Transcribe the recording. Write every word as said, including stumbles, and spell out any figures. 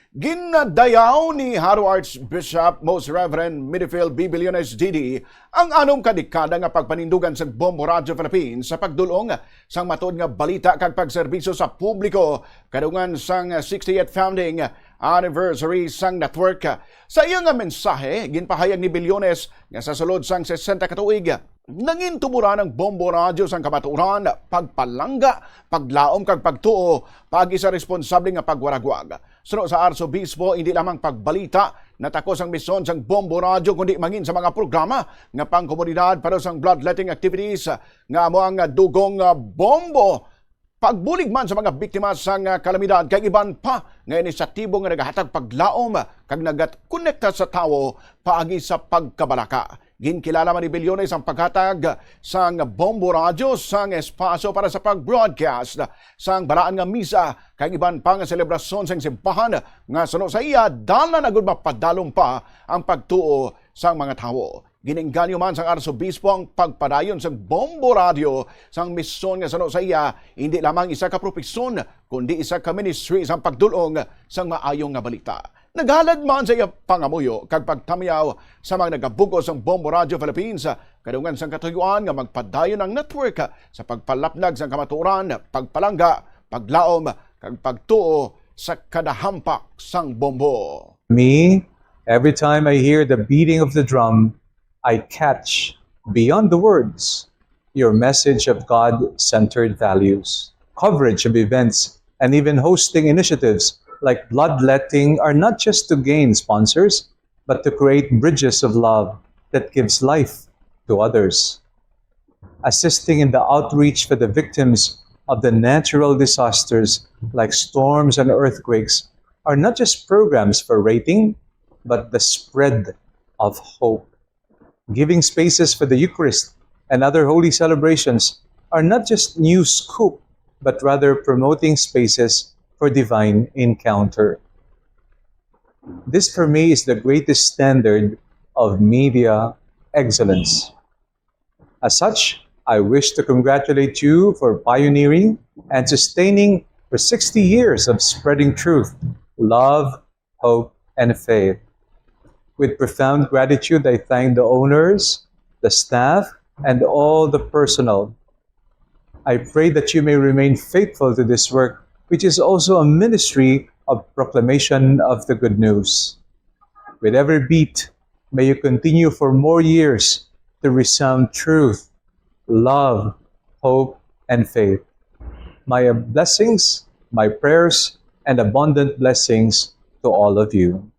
Ginadayaw ni Jaro Archbishop Most Reverend Midifield B. Billones, D D, ang anom ka dekada nga pagpanindugan sang Bombo Radio Philippines sa pagdul-ong sang matuod nga balita kag pagserbisyo sa publiko kadungan sang sixtieth founding anniversary sang network. Sa iya nga mensahe, ginpahayag ni Billones nga sa sulod sang sesenta ka tuig, nangin tuboran ang Bombo Radio sang kamatuoran, pagpalangga, paglaom kag pagtuo paagi sa responsable nga pagwaragwag. Suno sa Arsobispo, hindi lamang pagbalita natakos ang misyon sang Bombo Radio, kundi mangin sa mga programa nga pangkomunidad para sang bloodletting activities nga amo ang Dugong Bombo, pagbulig man sa mga biktima sang kalamidad, kag iban pa nga inisyatibo nga nagahatag paglaom kag nagakonekta sa tawo paagi sa pagkabalaka. Ginkilala man ni Billones ang paghatag sang Bombo Radio sang espasyo para sa pag-broadcast sang balaan nga misa kag iban pa nga selebrasyon sang simbahan, nga suno sa iya, dalan agud mapadalom pa ang pagtuo sang mga tawo. Ginengganyo man sang Arsobispo ang pagpadayon sang Bombo Radio sang misyon nga suno sa iya, hindi lamang isa ka propesyon, kundi isa ka ministry sang pagdul-ong sang maayo nga balita. Naghalad man sa iya pangamuyo kag pagtamyaw sa mga nagabug-os sang Bombo Radio Philippines, kadungan sang katuyuan nga magpadayon ang network sa pagpalapnag sang kamatuoran, pagpalangga, paglaom, kag pagtuo sa kada hampak sang bombo. Me, every time I hear the beating of the drum, I catch, beyond the words, your message of God centered values. Coverage of events and even hosting initiatives like bloodletting are not just to gain sponsors, but to create bridges of love that gives life to others. Assisting in the outreach for the victims of the natural disasters like storms and earthquakes are not just programs for rating, but the spread of hope. Giving spaces for the Eucharist and other holy celebrations are not just new scoop, but rather promoting spaces for divine encounter. This for me is the greatest standard of media excellence. As such, I wish to congratulate you for pioneering and sustaining for sixty years of spreading truth, love, hope, and faith. With profound gratitude, I thank the owners, the staff, and all the personnel. I pray that you may remain faithful to this work, which is also a ministry of proclamation of the good news. With every beat, may you continue for more years to resound truth, love, hope, and faith. My blessings, my prayers, and abundant blessings to all of you.